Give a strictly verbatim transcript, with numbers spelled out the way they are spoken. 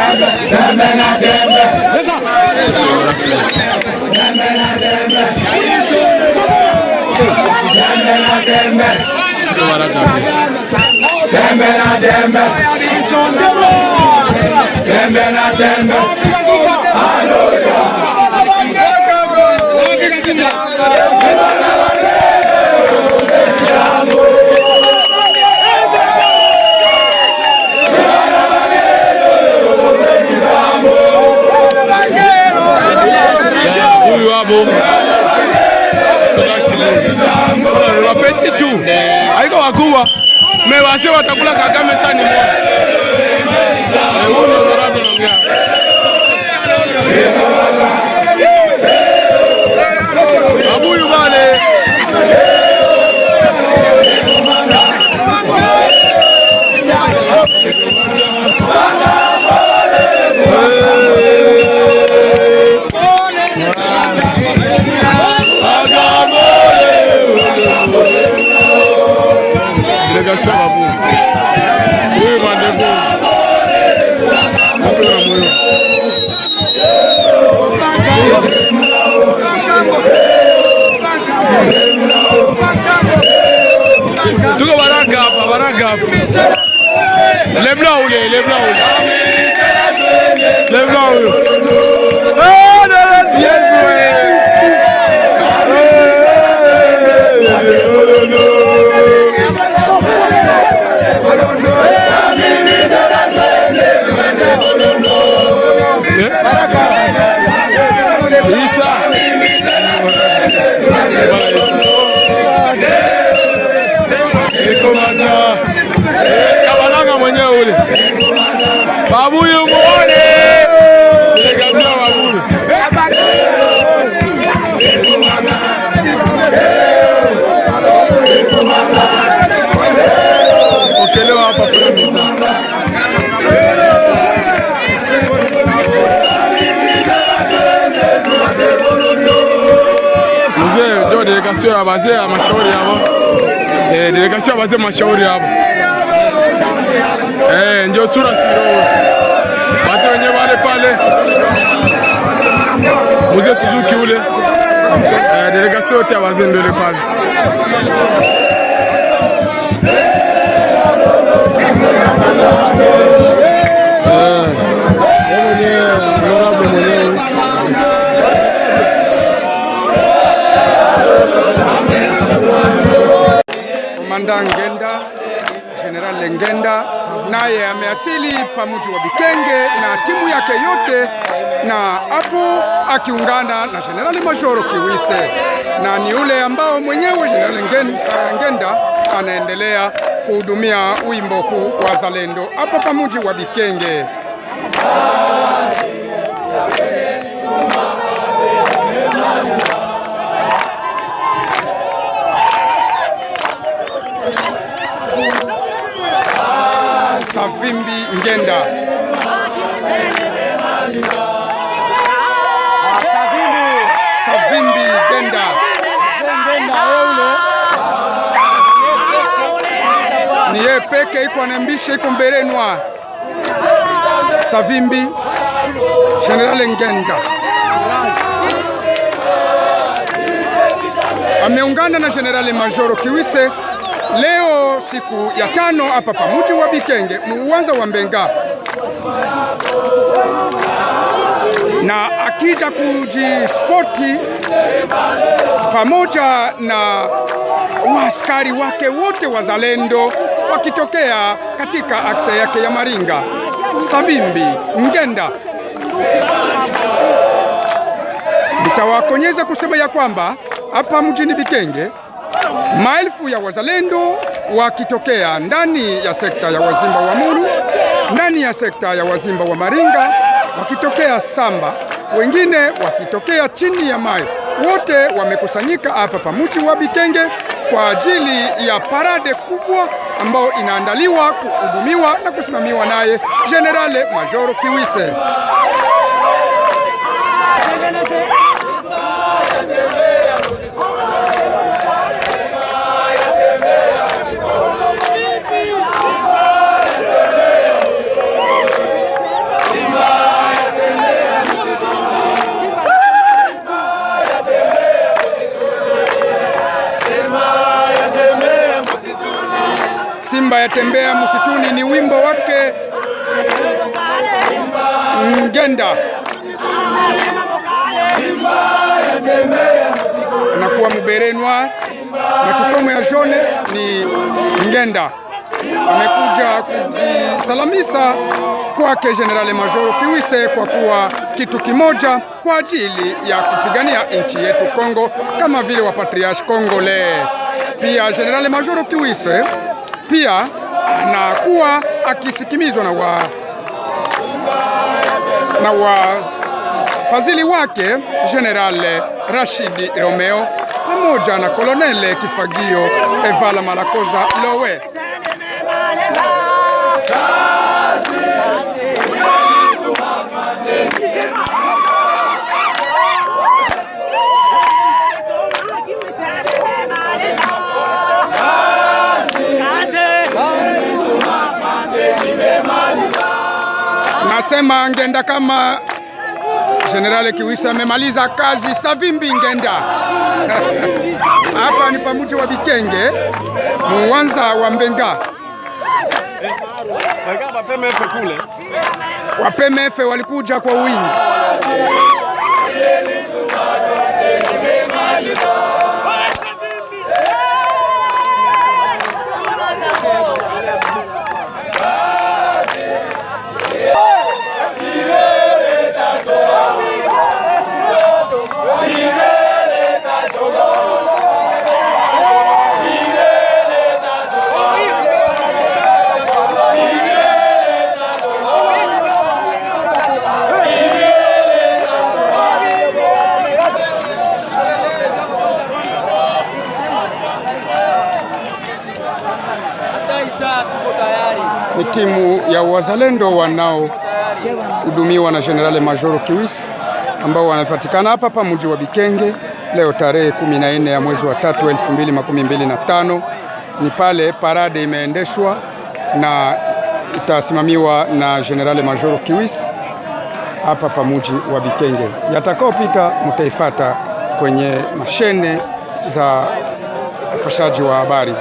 Tembe na tembe. Tembe na tembe. Tembe na tembe. Tembe na tembe. Tembe na tembe. Haleluya. Huyu hapo. Wapeti tu. Haiko wakubwa. Mais wazee watakula Kagame sani moja. Eh, huyu ni honorable anaongea. Abuyu bale. Délégation Babou. Oui, rendez-vous. Tuko baraka hapa, baraka hapa. Le blanc ule, le blanc ule. Le blanc ule. Eh, Yesu, eh. Eh? Isa. Iko mata. Kabalanga mwenyewe ule. Babuyu muone. Ile kabisa Babuyu. Pokelewa hapa kwa mita. Mzee, ndio délégation ya wazee ya mashauri hapo. Eh, délégation ya wazee mashauri hapo. Eh, ndio sura sio. Watu wenye wale pale. Mzee Suzuki ule. Eh, délégation yote ya wazee ndio ile pale. Eh, yeye mwenyewe, honorable mwenyewe. Komanda Ngenda, General Ngenda, naye ameasili pamoja wa Bikenge na timu yake yote, na hapo akiungana na General Major Kiwise, na ni ule ambao mwenyewe General Ngen-, Ngenda anaendelea kuhudumia wimbo kuu wa Zalendo hapa pamoja wa Bikenge. Savimbi Ngenda. Savimbi Ngenda. Ni yeye peke iko anambisha iko mberenwa. Savimbi, General Ngenda ameungana na General Major Kiwise leo siku ya tano hapa pamuji wa Bikenge, muwanza wa Mbenga, na akija kujispoti pamoja na waaskari wake wote wazalendo wakitokea katika akse yake ya Maringa. Savimbi Ngenda. Nitawakonyeza kusema ya kwamba hapa mjini Bikenge, maelfu ya wazalendo wakitokea ndani ya sekta ya Wazimba wa Mulu, ndani ya sekta ya Wazimba wa Maringa, wakitokea Samba, wengine wakitokea chini ya maji, wote wamekusanyika hapa pamuji wa Bikenge kwa ajili ya parade kubwa ambao inaandaliwa, kuhudumiwa na kusimamiwa naye General Major Kiwise. Simba ya tembea msituni ni wimbo wake Ngenda. Anakuwa mu béret noir na kikomo ya jaune ni Ngenda. Amekuja kujisalamisa kwake General Major Kiwise kwa kuwa kitu kimoja kwa ajili ya kupigania nchi yetu Kongo kama vile wa patriarche congolais. Pia General Major Kiwise pia anakuwa akisikimizwa na wa, na wafadhili wake General Rashidi Romeo pamoja na Colonel Kifagio Evala Malakoza Lowe. Nasema Ngenda kama General Kiwise amemaliza kazi, Savimbi Ngenda. Hapa ni pamuji wa Bikenge, muwanza wa Mbenga. Weka wa P M F kule. Wa P M F walikuja kwa wingi. Ni timu ya wazalendo wanaohudumiwa na General Major Kiwise, ambao wanapatikana hapa hapa mji wa Bikenge leo tarehe kumi na nne ya mwezi wa tatu elfu mbili makumi mbili na tano. Ni pale parade imeendeshwa na itasimamiwa na General Major Kiwise hapa hapa mji wa Bikenge. Yatakaopita mtaifata kwenye mashine za upashaji wa habari.